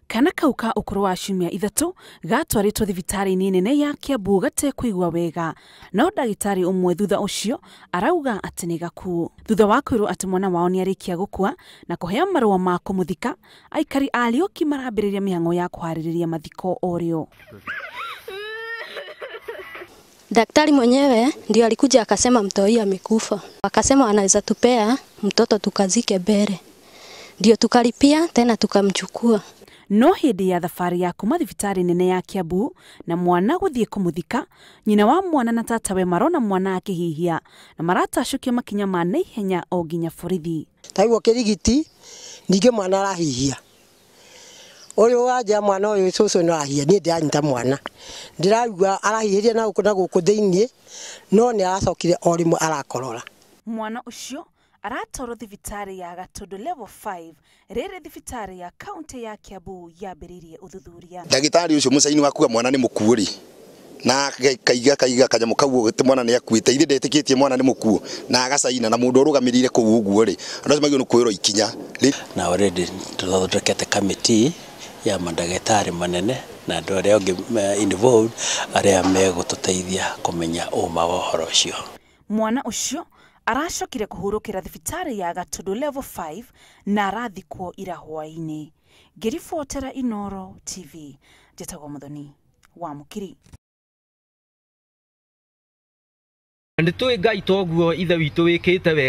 Kana kau ka ũkũrũ wa ciumia 3 gatwarĩtwo thibitarĩ-inĩ nene ya Kiambu gatekũigua wega, no ndagĩtarĩ ũmwe thutha ũcio arauga atĩ nĩ gakuũ. Thutha wa kwĩrwo atĩ mwana wao nĩarĩkia gũkua na kũheo marũa ma kũmũthika, aikari a Rĩũki marambĩrĩria mĩhang'o ya kũharĩrĩria mathiko o rĩo. Daktari mwenyewe ndio alikuja akasema mtoi amekufa. Akasema anaweza tupea mtoto tukazike mbele. Ndio tukalipia tena tukamchukua. No hĩndĩ ya thabarĩ ya kuma thibitarĩ nene ya Kiambu na mwana gũthiĩ kũmũthika, nyina wa mwana na tatawe marona mwana akĩhihia na maratacũkia makinya ma naihenya o nginya borithi. Taigua kĩrigiti ningĩ mwana arahihia. Ũyũ wanja mwana ũyũ cũcũ nĩ arahihia, niĩ ndĩranyita mwana. Ndĩraigua arahihĩria na gũkũ na gũkũ thĩiniĩ, no nĩ aracokire o rĩmwe arakorora. Mwana ũcio aratwarwo thibitarĩ ya Gatundu level 5 rĩrĩ thibitarĩ ya kaunti ya Kiambu yambĩrĩirie ũthuthuria. Ndagĩtarĩ ũcio mũcaini wa kuga mwana nĩ mũkuũ rĩ, na kaiga kaiga kanyamũ kau atĩ mwana nĩ akuĩte, ithe ndetĩkĩtie mwana nĩ mũkuũ na agacaina na mũndũ ũrũgamĩrĩire kũu ũguo rĩ, andũ acio magĩrĩirwo nĩ kuoerwo ikinya. Na already tũthondekete kamĩtĩ ya mandagĩtarĩ manene na andũ arĩa angĩ involved arĩa megũtũteithia kũmenya ũma wa ũhoro ũcio. Mwana ũcio aracokire kũhurũkĩra thibitarĩ ya Gatundu level 5 na arathikwo ira hwaĩ-inĩ. Ngĩribotera Inooro TV, njĩtagwo Muthoni wa Mũkiri. Nĩ tũĩ Ngai toguo ithe witũ wĩkĩte wega.